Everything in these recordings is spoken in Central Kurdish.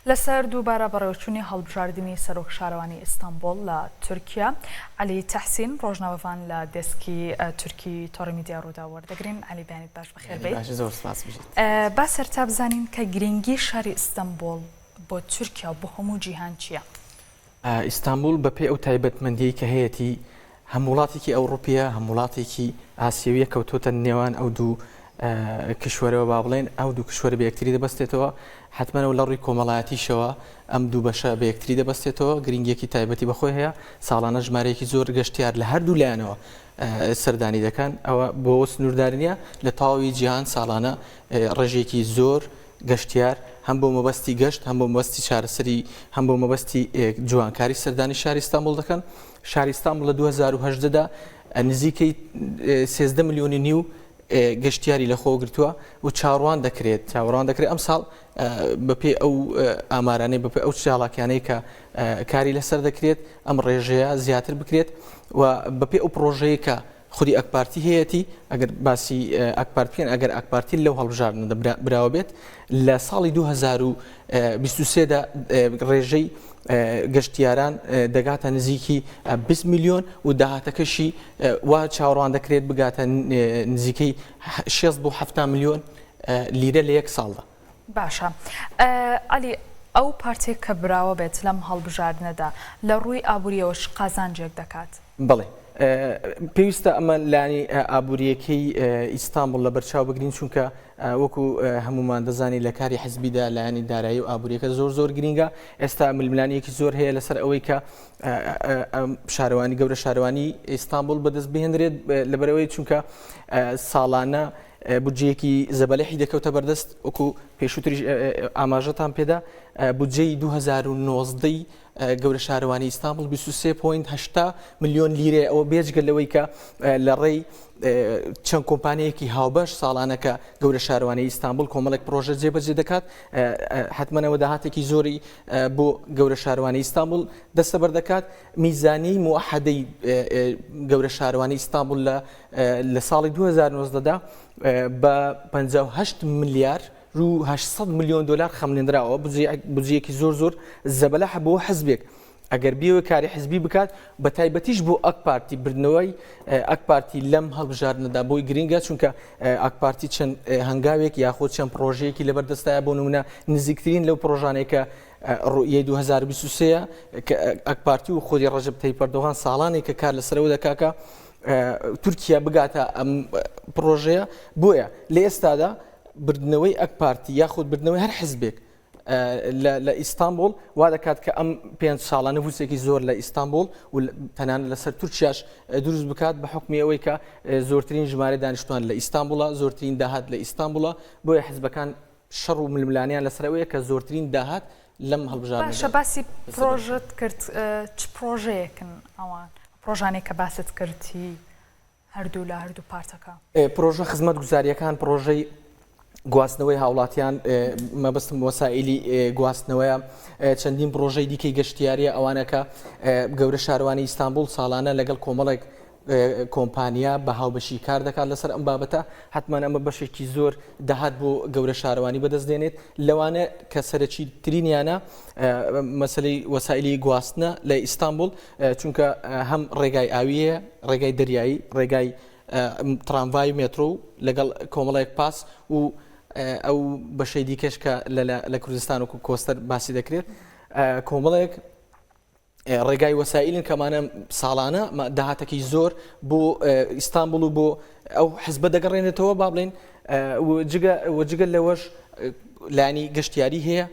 لەسەر دووبارە بەڕێوەچوونی هەڵبژاردنی سەرۆک شارەوانی ئیستانبوڵ لە تورکیا، عەلی تەحسین ڕۆژنامەڤان لە دێسکی تورکی تۆڕی میدیای ڕووداو وەردەگرین. عەلی بەیانیت باش بەخێر بێیت. باشی زۆر سپاس بژیت. با سەرتا بزانین کە گرینگی شاری ئیستانبوڵ بۆ تورکیا و بۆ هەموو جیهان چییە؟ ئیستانبوڵ بەپێی ئەو تایبەتمەندیەی کە هەیەتی هەم وڵاتێکی ئەوڕوپیە هەم وڵاتێکی ئاسیەویە کەوتۆتە نێوان ئەو دوو کشوەرەوە با بڵێن ئەو دوو کشوەرە بە یەکتری دەبەستێتەوە حتممەەوە لە ڕووی کۆمەڵایەتیشەوە ئەم دوو بەشە بە یەکتری دەبەستێتەوە گرنگێکی تایبەتی بەخۆی هەیە ساڵانە ژمارەیەکی زۆر گەشتیار لە هەردوو لایەنەوە سەردانی دەکەن ئەوە بۆ سنووردار نییە لە تەواوی جیهان ساڵانە ڕێژێکی زۆر گەشتیار هەم بۆ مەبەستی گەشت، هەم بۆ مەبەستی چارەسەری، هەم بۆ مەبەستی جوانکاری سەردانی شاری ئیستانبوڵ دەکەن. شاری ئیستانبوڵ لە 2018 دا نزیکەی 13 ملیۆنی نیو گەشتیاری لەخۆ گرتووە و چاوەڕوان دەکرێت چاوەڕوان دەکرێت ئەم ساڵ بەپێی ئەو ئامارانەی بەپێی ئەو چالاکیانەی کە کاری لەسەر دەکرێت ئەم ڕێژەیە زیاتر بکرێت و بەپێی ئەو پرۆژەیە کە خودی ئاکپارتی هەیەتی، ئەگەر باسی ئاکپارتی بکەین، ئەگەر ئاکپارتی لەو هەڵبژاردنەدا براوە بێت، لە ساڵی 2023 دا ڕێژەی گەشتیاران دەگاتە نزیکی 20 میلیۆن و داهاتەکەشی وا چاوەڕوان دەکرێت بگاتە نزیکەی 60 بۆ 70 میلیۆن لیرە لە یەک ساڵدا. باشە عەلی ئەو پارتێک کە براوە بێت لەم هەڵبژاردنەدا لە ڕووی ئابووریەوە چ قازانجێک دەکات؟ بەڵێ پێویستە ئەمە لانی ئابووریەکەی ئیستانبوڵ لە بەرچاو بگرین چونکە وەکو هەمومان دەزانین لە کاری حزبیدا لایەنی دارایی و ئابووریەکە زۆر زۆر گرینگە ئێستا ململانیەکی زۆر هەیە لەسەر ئەوەی کە شارەوانی گەورە شارەوانی ئیستانبوڵ بەدەست بهێنرێت لەبەرەوەی چونکە ساڵانە بودجەیەکی زەبەلەحی دەکەوتە بەردەست وەکو پێشووتریش ئاماژەتان پێدا بودجەی 2019 گەورە شارەوانی ئیستانبوڵ 23.80 ملیۆن لیرەیە ئەوە بێجگە لەوەی کە لە ڕێی چەند کۆمپانیەکی هاوبەش ساڵانەکە گەورە شارەوانی ئیستانبوڵ کۆمەڵێک پرۆژە جێبەجێ دەکات حتممەەوە داهاتێکی زۆری بۆ گەورە شارەوانی ئیستانبوڵ دەستەبەر دەکات میزانی موحدەی گەورە شارەوانی ئیستانبوڵ لە لە ساڵی 2019 دا بە 58 ملیار و 800 ملیۆن دلار خەملێنراوە بودجەیەکی زۆر زۆر زەبەلاحە بۆ حزبێک ئەگەر بیەوێ کاری حزبی بکات بە تایبەتیش بۆ ئەک پارتی بردنەوەی ئەک پارتی لەم هەڵبژاردنەدا بۆی گرنگە چونکە ئەک پارتی چەند هەنگاوێک یاخود چەند پرۆژەیەکی لەبەردەستایە بۆ نمونە نزیکترین لەو پرۆژانێکە ڕوئیەی 2023 کە ئەک پارتی و خودی ڕەجەب تەیب ئەردۆغان ساڵانێکە کار لەسەرەوە دەکاکە تورکیا بگاتە ئەم پرۆژەیە بۆیە لە ئێستادا بردنەوەی ئەک پارتی یاخود بردنەوەی هەر حزبێک لە ئیستانبول وا دەکات کە ئەم پێ ساڵە نفوسێکی زۆر لە ئیستانبول و تەنانەت لەسەر تورکیاش دروست بکات بە حکمی ئەوەی کە زۆرترین ژمارە دانیشتوان لە ئیستانبوڵە زۆرترین داهات لە ئیستانبوڵە بۆیە حزبەکان شەڕ و ململانیان لەسەر ئەوەیە کە زۆرترین داهات لەم هەڵبژاردنەدا باشە باسی پرۆژەت کرد چ پرۆژەیەکن ئەوان پرۆژانێک کە باست کرد هی هەردوو لە هەردوو پارتەکە؟ پرۆژە خزمەتگوزارییەکان پرۆژەی گواستنەوەی هاوڵاتیان مەبەستم وەسائیلی گواستنەوەیە چەندین پرۆژەی دیکەی گەشتیاریە ئەوانەکە گەورە شارەوانی ئیستانبوڵ ساڵانە لەگەڵ کۆمەڵێک کۆمپانیا بە هاوبەشی کار دەکات لەسەر ئەم بابەتە، حەتمەن ئەمە بەشێکی زۆر داهات بۆ گەورە شارەوانی بەدەست دێنێت، لەوانە کە سەرەکی ترینیانە مەسەلەی وەسائیلی گواستنە لە ئیستانبوڵ، چونکە هەم ڕێگای ئاوی هەیە، ڕێگای دەریایی، ڕێگای ترامڤای و مێترۆ و لەگەڵ کۆمەڵێک پاس و ئەو بەشەی دیکەش کە لە کوردستان وەکو کۆستەر باسی دەکرێت کۆمەڵێک ڕێگای وەسائیلن کە ئەمانە ساڵانە داهاتەکی زۆر بۆ ئیستانبوڵ و بۆ ئەو حزبە دەگەڕێنێتەوە با بڵێن جگە لەوەش لانی گەشتیاری هەیە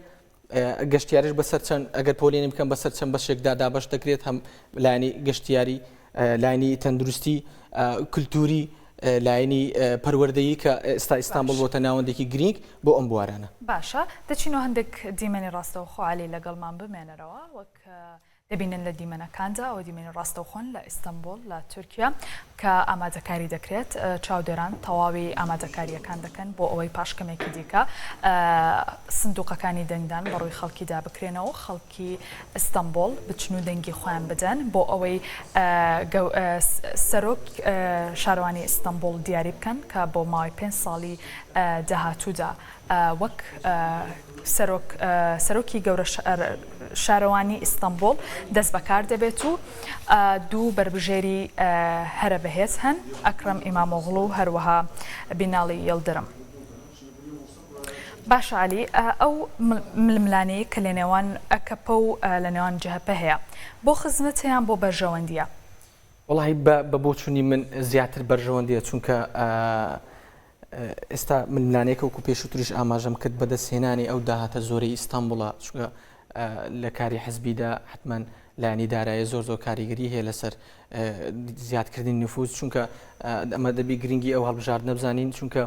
گەشتیاریش بەسەر چەند ئەگەر پۆلێنی بکەم بەسەر چەند بەشێکدا دابەش دەکرێت هەم لانی گەشتیاری لانی تەندروستی کللتوری لایەنی پەروەردەیی کە ئێستا ئیستانبوڵ بۆتە ناوەندێکی گرینگ بۆ ئەم بوارانە. باشە دەچینەوە هەندێک دیمەنی ڕاستەوخۆ عەلی لەگەڵمان بمێنەرەوە وەک دەبینن لە دیمەنەکاندا ئەوە دیمەنی ڕاستەوخۆن لە ئیستەنبوڵ لە تورکیا کە ئامادەکاری دەکرێت چاودێران تەواوی ئامادەکارییەکان دەکەن بۆ ئەوەی پاش کەمێکی دیکە سندوقەکانی دەنگدان بەڕووی خەڵکیدا بکرێنەوە خەڵکی ئیستەنبوڵ بچن و دەنگی خۆیان بدەن بۆ ئەوەی سەرۆک شارەوانی ئیستەنبوڵ دیاری بکەن کە بۆ ماوەی پێنج ساڵی داهاتوودا وەک. سەرۆک سەرۆکی گەورە شارەوانی ئیستەنبوڵ دەست بەکار دەبێت و دوو بەربژێری هەرە بەهێز هەن، ئەکرەم ئیمامۆغڵو و هەروەها بیناڵی یڵدرم. باشە عەلی، ئەو ململانێیە کە لەنێوان ئەکەپە و لەنێوان جەهەپە هەیە، بۆ خزمەتە یان بۆ بەرژەوەندییە؟ وەڵاهی بە بۆچوونی من زیاتر بەرژەوەندیە چونکە ئێستا ململانێکە وەکو پێشووتریش ئاماژەم کرد بەدەستهێنانی ئەو داهاتە زۆرەی ئیستانبوڵە چونکە لە کاری حزبیدا حتمما لایەنی دارایی زۆر زۆر کاریگەری هەیە لەسەر زیادکردنی نفوز چونکە ئەمە دەبی گرنگی ئەو هەڵبژاردنە بزانین چونکە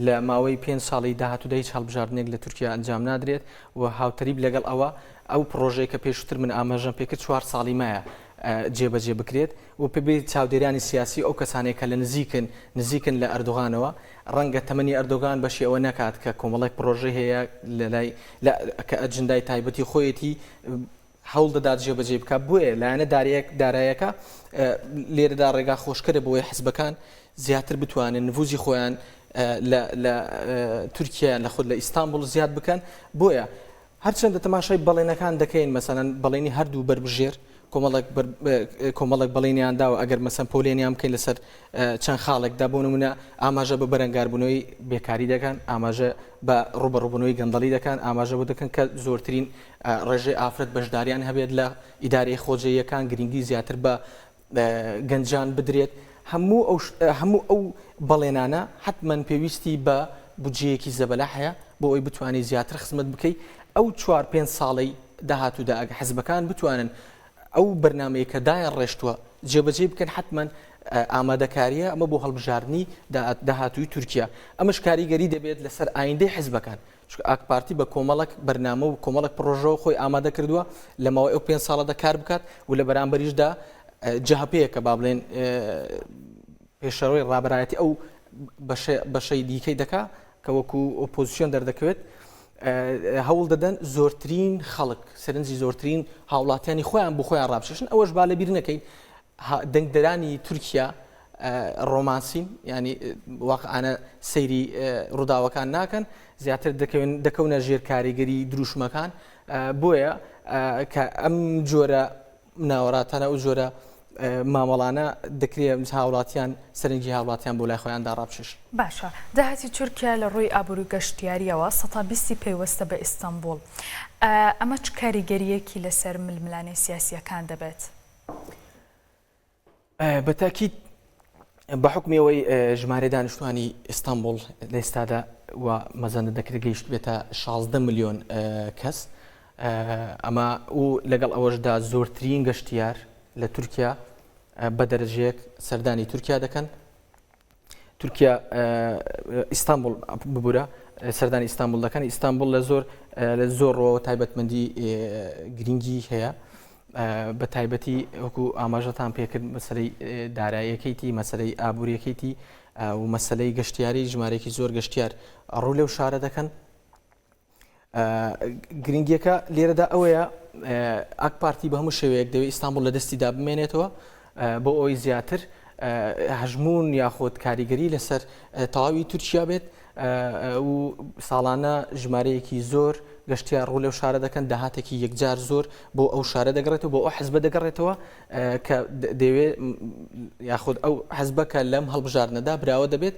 لە ماوەی پێ ساڵی داهاتوودا هیچ هەڵبژاردنێک لە تورکیا ئەنجام نادرێت و هاوتەریب لەگەڵ ئەوە ئەو پرۆژەیە کە پێشووتر من ئاماژەم پێکرد چوار ساڵی مایە جێبەجێ بکرێت و پێی چاودێرانی سیاسی و ئەو کەسانەی کە لە نزیکن نزیکن لە ئەردۆغانەوە ڕەنگە تەمەنی ئەردۆگان بەشی ئەوە نەکات کە کۆمەڵێک پڕۆژەی هەیە لە لای لە کە ئەجندای تایبەتی خۆیەتی هەوڵ دەدات جێبەجێ بکات بۆیە لایەنە دارەیەک دارایەکە لێرەدا ڕێگا خۆشکەرە بۆی حزبەکان زیاتر بتوانن نفوزی خۆیان لە لە تورکیا لە خود لە ئیستانبول زیاد بکەن بۆیە هەرچەندە تەماشای بەڵێنەکان دەکەین، مەسەلەن بەڵێنی هەردوو بەربژێر کۆمەڵێک کۆمەڵێک بەڵێنیان داوە، ئەگەر مەسەن پۆلێنیان بکەین لەسەر چەند خاڵێکدا، بۆ نمونە ئاماژە بە بەرەنگاربوونەوەی بێکاری دەکەن، ئاماژە بە ڕووبەڕووبوونەوەی گەندەڵی دەکەن، ئاماژە بۆ دەکەن کە زۆرترین ڕێژەی ئافرەت بەشداریان هەبێت لە ئیدارەی خۆجێیەکان، گرنگی زیاتر بە گەنجان بدرێت، هەموو ئەو هەموو ئەو بەڵێنانە حەتمەن پێویستی بە بودجەیەکی زەبەلاح هەیە بۆ ئەوەی بتوانانی زیاتر خزمەت بکەی ئەو چوار پێنج ساڵەی داهاتوودا ئەگە حزبەکان بتوانن ئەو بەرنامەیە کە دایان ڕێشتووە جێبەجێ بکەن حەتمەن ئامادەکاریە ئەمە بۆ هەڵبژاردنی داهاتووی تورکیا ئەمەش کاریگەری دەبێت لەسەر ئایندەی حزبەکان چونکە ئاکپارتی بە کۆمەڵێک بەرنامە و کۆمەڵێک پڕۆژەوە خۆی ئامادە کردووە لە ماوەی ئەو پێنج ساڵەدا کار بکات و لە بەرامبەریشدا جەهەپەیە کە با بڵێن پێشەوەی ڕابەرایەتی ئەو بەشەی دیکەی دەکا کە وەکو ئۆپۆزیسیۆن دەردەکەوێت هەوڵ دەدەن زۆرترین خەڵک سەرنجی زۆرترین هاوڵاتیانی خۆیان بۆ خۆیان ڕابکێشن ئەوەش با لەبیر نەکەین دەنگدەرانی تورکیا ڕۆمانسین ینی واقعانە سەیری ڕووداوەکان ناکەن زیاتر دەکەون دەکەونە ژێر کاریگەری دروشمەکان بۆیە کە ئەم جۆرە ناوەڕاتانە ئەو جۆرە مامەڵانە دەکرێت هاوڵاتیان سەرنجی هاوڵاتیان بۆ لای خۆیاندا ڕابکێشن. باشە داهاتی تورکیا لە ڕووی ئابووری و گەشتیارییەوە سەتا بیستی پەیوەستە بە ئیستەنبوڵ ئەمە چ کاریگەرییەکی لەسەر ململانێ سیاسییەکان دەبێت؟ بە تاکید بە حکمی ئەوەی ژمارە دانیشتوانی ئیستانبوڵ لە ئێستادا و مەزەندە دەکرێت گەیشت بێتە 16 ملیۆن کەس ئەمە و لەگەڵ ئەوەشدا زۆرترین گەشتیار لە تورکیا بە دەرەجەیەک سەردانی تورکیا دەکەن تورکیا ئیستانبوڵ ببورە سەردانی ئیستانبوڵ دەکەن ئیستانبوڵ لە زۆر لە زۆر ڕۆوە تایبەتمەندی گرنگی هەیە بە تایبەتی وەکو ئاماژەتان پێکرد مەسلەی دارایەکەیتی مەسلەی ئابوووریەکەیتی و مەسلەی گەشتیاری ژمارێکی زۆر گەشتیار ڕوو لەو شارە دەکەن گرنگیەکە لێرەدا ئەوەیە ئاک پارتی بە هەموو شێوەیەک دەوێت ئیستانبول لە دەستیدا بمێنێتەوە بۆ ئەوەی زیاتر هەژمون یاخود کاریگەری لەسەر تەواوی تورکیا بێت و ساڵانە ژمارەیەکی زۆر گەشتیار ڕوو لەو شارە دەکەن داهاتێکی یەکجار زۆر بۆ ئەو شارە دەگەڕێتەوە بۆ ئەو حزبە دەگەڕێتەوە کە دەوێت یاخود ئەو حزبە کە لەم هەڵبژاردنەدا براوە دەبێت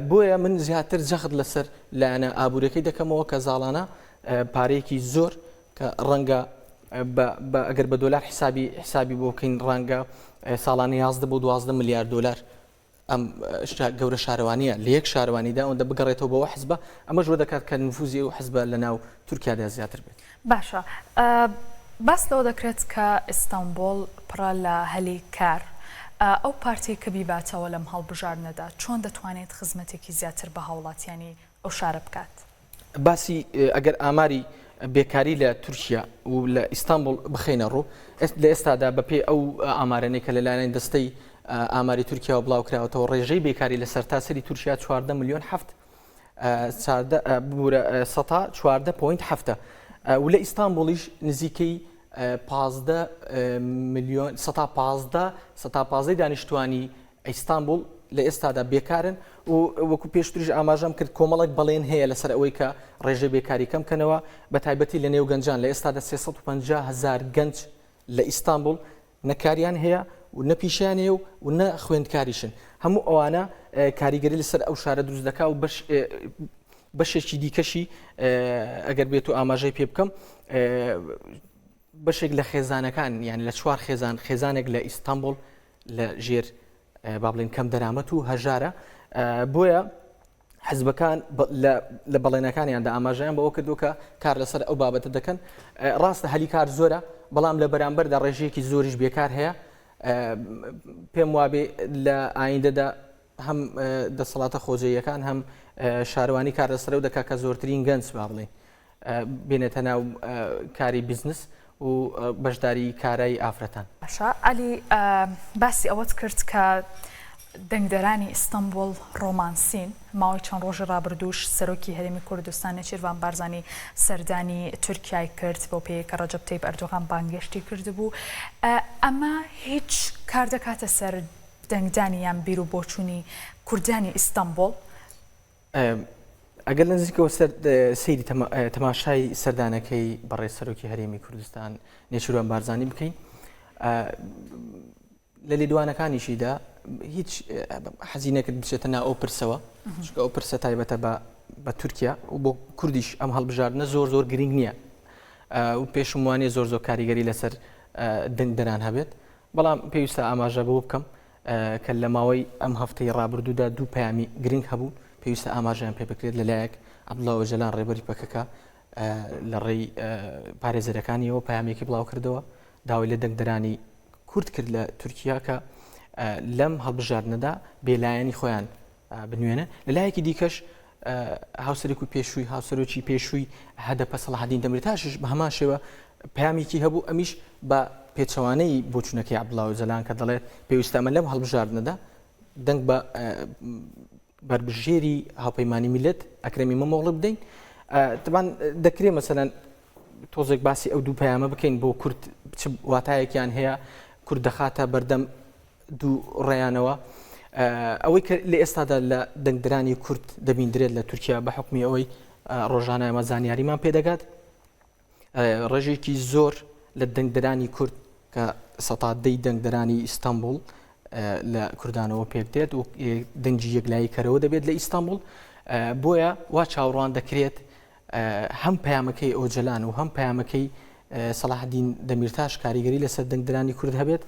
بۆیە من زیاتر جەخت لەسەر لایەنە ئابووریەکەی دەکەمەوە کە زاڵانە پارەیەکی زۆر کە ڕەنگە ئەگەر بە دۆلار حسابی حسابی بۆ بکەین ڕەنگە ساڵانە 11 بۆ 12 ملیار دۆلار ئەم گەورە شارەوانیە لە یەک شارەوانیدا ئەوەندە بگەڕێتەوە بەوە حزبە ئەمەش وە دەکات کە نفوزی ئەو حزبە لە ناو تورکیادا زیاتر بێت. باشە باس لەوە دەکرێت کە ئیستانبوڵ پڕە لە هەلی کار، ئەو پارتەی کە بیباتەوە لەم هەڵبژاردنەدا چۆن دەتوانێت خزمەتێکی زیاتر بە هاوڵاتیانی ئەو شارە بکات؟ باسی ئەگەر ئاماری بێکاری لە تورکیا و لە ئیستانبوڵ بخەینە ڕوو لە ئێستادا بەپێی ئەو ئامارانەی کە لەلایەن دەستەی ئاماری تورکیاوە بڵاوکراوەتەوە ڕێژەی بێکاری لە سەرتاسەری تورکیا 14 ملیۆن هەفت ببورە سەتا 14 point هەفتە و لە ئیستانبوڵیش نزیکەی 15 ملیۆن سەتا 15 سەتا 15 دانیشتوانی ئیستانبوڵ لە ئێستادا بێکارن. و وەکو پێشتریش ئاماژەم کرد کۆمەڵێک بەڵێن هەیە لەسەر ئەوەی کە ڕێژەی بێکاری کەم کەنەوە بە تایبەتی لە نێو گەنجان لە ئێستادا 350 هەزار گەنج لە ئیستانبوڵ نە کاریان هەیە و نە پیشەیان هەیە و نە خوێندکاریشن هەموو ئەوانە کاریگەری لەسەر ئەو شارە دروست دەکا و بەش بەشێکی دیکەشی ئەگەر بێت و ئاماژەی پێ بکەم بەشێک لە خێزانەکان یان لە چوار خێزان خێزانێک لە ئیستانبول لە ژێر با بڵێن کەم دەرامەت و هەژارە بۆیە حزبەکان لە بەڵێنەکانیاندا ئاماژەیان بەوە کردو کە کار لەسەر ئەو بابەتە دەکەن ڕاستە هەلی کار زۆرە بەڵام لە بەرامبەردا ڕێژەیەکی زۆریش بێکار هەیە پێم وابێ لە ئایندەدا هەم دەسەڵاتە خۆجێیەکان هەم شارەوانی کار لەسەر ئەو دەکات کە زۆرترین گەنج با بڵێین بێنێتە ناو کاری بزنس و بەشداری کارای ئافرەتان. باشە عەلی باسی ئەوەت کرد کە دەنگدەرانی ئیستەنبوڵ ڕۆمانسین، ماوەی چەند ڕۆژی ڕابردووش سەرۆکی هەرێمی کوردستان نێچیرڤان بارزانی سەردانی تورکیای کرد بەو پێیەی کە ڕەجەب تەیب ئەردۆغان بانگهێشتی کردبوو، ئەمە هیچ کار دەکاتە سەر دەنگدانی یان بیر و بۆچوونی کوردانی ئیستەنبوڵ؟ ئەگەر لە نزیکەوە سەیری تەماشای سەردانەکەی بەڕێز سەرۆکی هەرێمی کوردستان نێچیروان بارزانی بکەین لە لێدوانەکانیشیدا هیچ حەزی نەکرد بچێتە ناو ئەو پرسەوە چونکە ئەو پرسە تایبەتە بە بە تورکیا و بۆ کوردیش ئەم هەڵبژاردنە زۆر زۆر گرنگ نییە و پێشم وانە زۆر زۆر کاریگەری لەسەر دەنگدەران هەبێت بەڵام پێویستە ئاماژە بەوە بکەم کە لە ماوەی ئەم هەفتەی ڕابردوودا دوو پەیامی گرنگ هەبوو پێویستە ئاماژەیان پێ بکرێت لەلایەک عەبدوڵا ئۆجەلان ڕێبەری پەکەکە لە ڕێی پارێزەرەکانیەوە پەیامێکی بڵاو کردەوە داوای لە دەنگدەرانی کورد کرد لە تورکیا کە لەم هەڵبژاردنەدا بێلایەنی خۆیان بنوێنن. لە لایەکی دیکەش هاوسەرۆک و پێشووی هاوسەرۆکی پێشووی هەدەپە سەڵاحەدین دەمیرتاشیش بە هەمان شێوە پەیامێکی هەبوو ئەمیش بە پێچەوانەی بۆچوونەکەی عەبدوڵا ئۆجەلان کە دەڵێت پێویستە ئەمە لەم هەڵبژاردنەدا دەنگ بە بەربژێری هاوپەیمانی میللەت ئەکرەم ئیمامئۆغڵو بدەین تەبان دەکرێ مەسەلەن تۆزێک باسی ئەو دوو پەیامە بکەین بۆ کورد چ واتایەکیان هەیە کورد دەخاتە بەردەم دوو ڕێیانەوە. ئەوەی کە لە ئێستادا لە دەنگدرانی کورد دەبیندرێت لە تورکیا بە حکومی ئەوەی ڕۆژانە ئێمە زانیاریمان پێدەگات ڕێژێکی زۆر لە دەنگدرانی کورد کە سەتا دەی دەنگدرانی ئیستانبول لە کوردانەوە پێک دێت و دەنگی یەکلایی کەرەوە دەبێت لە ئیستانبول بۆیە وا چاوەڕوان دەکرێت هەم پەیامەکەی ئۆجەلان و هەم پەیامەکەی سەڵاحەدین دەمیرتاش کاریگەری لەسەر دەنگدرانی کورد هەبێت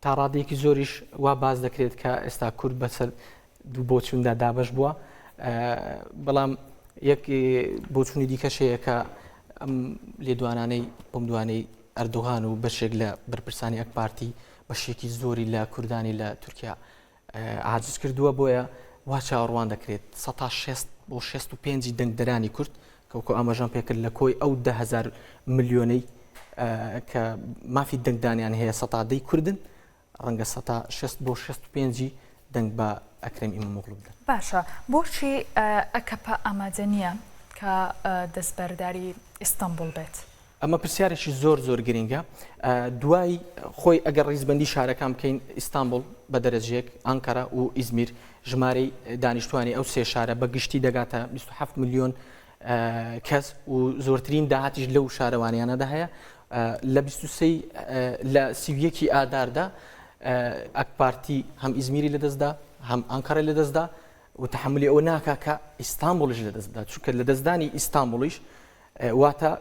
تا ڕادەیەکی زۆریش وا باز دەکرێت کە ئێستا کورد بەسەر دوو بۆچووندا دابەش بووە بەڵام یەک بۆچوونی دیکەش هەیە کە ئەم لێدوانانەی بەم دوانەی ئەردۆغان و بەشێک لە بەرپرسانی ئەک پارتی بەشێکی زۆری لە کوردانی لە تورکیا عاجز کردووە، بۆیە وا چاوەڕوان دەکرێت سەتا 60 بۆ 65 ی دەنگدەرانی کورد کە وەکو ئاماژەم پێکرد لە کۆی ئەو 10هزار ملیۆنەی کە مافی دەنگدانیان هەیە سەتا دەی کوردن ڕەنگە سەتا 60 بۆ 65 ی دەنگ بە ئەکرەم ئیمامئۆغڵو بدەن. باشە بۆچی ئەکەپە ئامادە نییە کە دەستبەرداری ئیستەنبوڵ بێت؟ ئەمە پرسیارێکی زۆر زۆر گرنگە. دوای خۆی ئەگەر ڕیزبەندی شارەکان بکەین ئیستانبوڵ بە دەرەجەیەک، ئانکەرە و ئیزمیر ژمارەی دانیشتوانی ئەو سێ شارە بە گشتی دەگاتە 27 ملیۆن کەس و زۆرترین داهاتیش لەو شارەوانیانەدا هەیە. لە 23 لە 31 ئاداردا ئەک پارتی هەم ئیزمیری لەدەستدا هەم ئانکەرەی لەدەستدا و تەحەمولی ئەوە ناکا کە ئیستانبوڵیش لەدەست بدات چونکە لەدەستدانی ئیستانبوڵیش واتە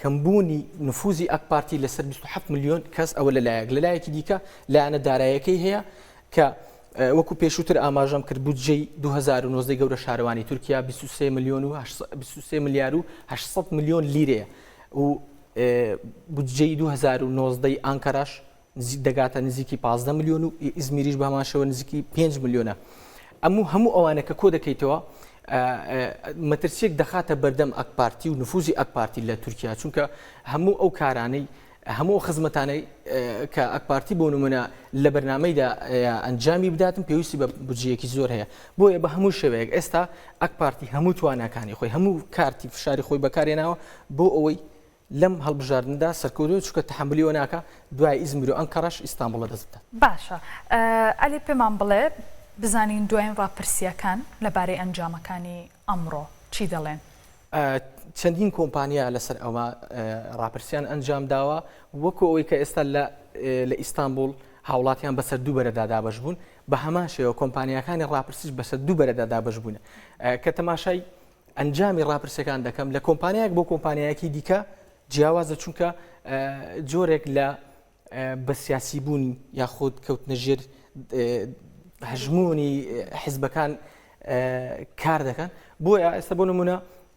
کەمبوونی نفوزی ئاک پارتی لەسەر 27 ملیۆن کەس ئەوە لەلایەک لەلایەکی دیکە لایەنە دارایەکەی هەیە کە وەکو پێشووتر ئاماژەم کرد بودجەی 2019 گەورە شارەوانی تورکیا 23 ملیۆن و 23 ملیار و 800 ملیۆن لیرەیە و بودجەی 2019 ئانکەراش دەگاتە نزیکی 15 ملیۆن و ئیزمیریش بە هەمان شێوە نزیکی 5 ملیۆنە ئەم و هەموو ئەوانە کە کۆ دەکەیتەوە مەترسیەک دەخاتە بەردەم ئەکپارتی و نفوزی ئەکپارتی لە تورکیا چونکە هەموو ئەو کارانەی هەموو خزمەتانەی کە ئەکپارتی بۆ نمونە لە بەرنمەیدا ئەنجامی بداتن پێویستی بە بودجەیەکی زۆر هەیە بۆیە بە هەموو شێوەیەک ئێستا ئەکپارتی هەموو تواناکانی خۆی هەموو کارتی فشاری خۆی بەکارێناوە بۆ ئەوەی لەم هەڵبژاردنەدا سەرکەوتووە چونکە تەحەمولی ئەوە ناکا دوای ئیزمیر و ئەنکەرەش ئیستانبوڵ لەدەست بدات. باشە عەلی پێمان بڵێ. بزانین دوایین ڕاپرسییەکان لەبارەی ئەنجامەکانی ئەمڕۆ چی دەڵێن؟ چەندین کۆمپانیا لەسەر ئەوە ڕاپرسیان ئەنجام داوە، وەکو ئەوەی کە ئێستا لە ئیستانبوڵ هاوڵاتیان بەسەر دوو بەرەدا دابەش بوون، بە هەمان شێوە کۆمپانیاکانی ڕاپرسیش بەسەر دوو بەرەدا دابەش بوون. کە تەماشای ئەنجامی ڕاپرسیەکان دەکەم لە کۆمپانیایەک بۆ کۆمپانیایەکی دیکە جیاوازە، چونکە جۆرێک لە بە سیاسی بوون یاخود کەوتنە ژێر هەژموونی حیزبەکان کار دەکەن. بۆیە ئێستا بۆ نمونە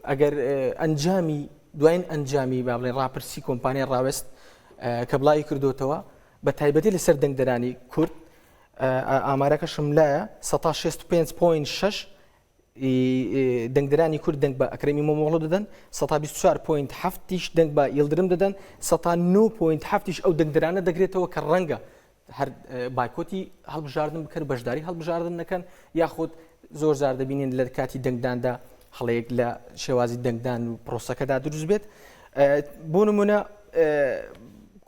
ئەگەر ئەنجامی دوایین ئەنجامی با بڵێن ڕاپرسی کۆمپانیای ڕاوێست کە بڵاوی کردوتەوە بە تایبەتی لەسەر دەنگدەرانی کورد ئامارەکەشم لایە 65.6 دەنگدەرانی کورد دەنگ بە ئەکرەم ئیمامئۆغڵو دەدەن، 24.7 یش دەنگ بە یڵدرم دەدەن، 9.7 یش ئەو دەنگدەرانە دەگرێتەوە کە ڕەنگە هەر بایکۆتی هەڵبژاردن بکەن، بەشداری هەڵبژاردن نەکەن، یاخود زۆر جار دەبینین لە کاتی دەنگداندا هەڵەیەک لە شێوازی دەنگدان و پرۆسەکەدا دروست بێت. بۆ نمونە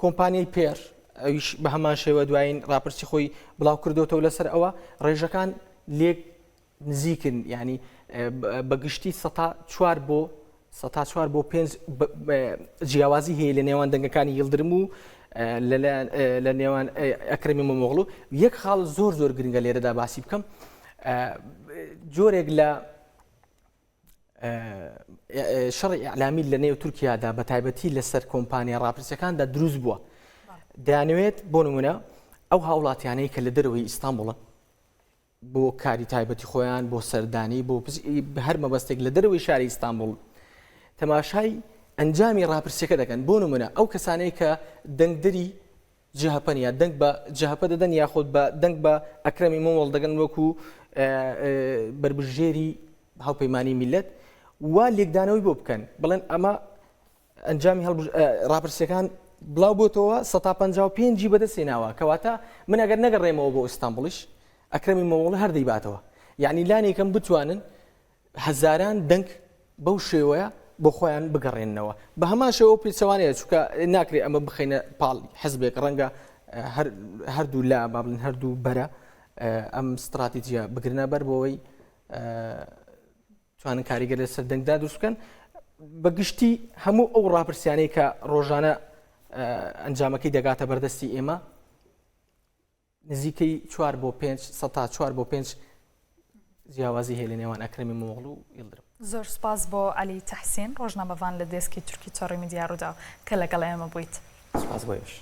کۆمپانیای پێر ئەویش بە هەمان شێوە دوایین ڕاپرسی خۆی بڵاو کردوتەوە لەسەر ئەوە ڕێژەکان لێک نزیکن یانی بە گشتی سەتا چوار بۆ سەتا چوار بۆ پێنج جیاوازی هەیە لە نێوان دەنگەکانی یڵدرم و لە نێوان ئەکرەمی ئیمامئۆغڵو یەک خاڵ زۆر زۆر گرنگە لێرەدا باسی بکەم جۆرێک لە شەڕی ئیعلامی لە نێو تورکیادا بە تایبەتی لەسەر کۆمپانیا ڕاپرسیەکاندا دروست بووە دەیانەوێت بۆ نمونە ئەو هاوڵاتیانەی کە لە دەرەوەی ئیستانبوڵن بۆ کاری تایبەتی خۆیان، بۆ سەردانی، بۆ هەر مەبەستێک لە دەرەوەی شاری ئیستانبوڵ تەماشای ئەنجامی ڕاپرسیەکە دەکەن. بۆ نمونە ئەو کەسانەی کە دەنگدەری جەهەپەن یا دەنگ بە جەهەپە دەدەن یاخود بە دەنگ بە ئەکرەم ئیمامئۆغڵو دەگەن وەکو بەربژێری هاوپەیمانی میللەت وا لێکدانەوەی بۆ بکەن بڵێن ئەمە ئەنجامی ڕاپرسیەکان بڵاو بۆتەوە 155 ی بەدەست هێناوە کەواتە من ئەگەر نەگەڕێمەوە بۆ ئیستانبوڵیش ئەکرەمی مۆڵ هەر دەیباتەوە یعنی لانیکەم بتوانن هەزاران دەنگ بەو شێوەیە بۆ خۆیان بگەڕێننەوە بە هەمان شێوە پێچەوانەیە چونکە ناکرێ ئەمە بخینە پاڵ حزبێک ڕەنگە هەردوو لا با بڵێن هەردوو بەرە ئەم ستراتیجیە بگرنە بەر بۆەوەی توانن کاریگەر لەسەر دەنگدا دروست بکەن بە گشتی هەموو ئەو ڕاپرسیانەی کە ڕۆژانە ئەنجامەکەی دەگاتە بەردەستی ئێمە نزیکەی 4 بۆ 5 سەتا 4 بۆ 5 جیاوازی هەیە لە نێوان ئەکرەمی مۆغڵ و یڵدرم. زۆر سوپاس بۆ عەلی تەحسین ڕۆژنامەڤان لە دێسکی تورکی تۆڕی میدیا ڕووداو کە لەگەڵ ئێمە بوویت. سوپاس بۆ ئێوەش.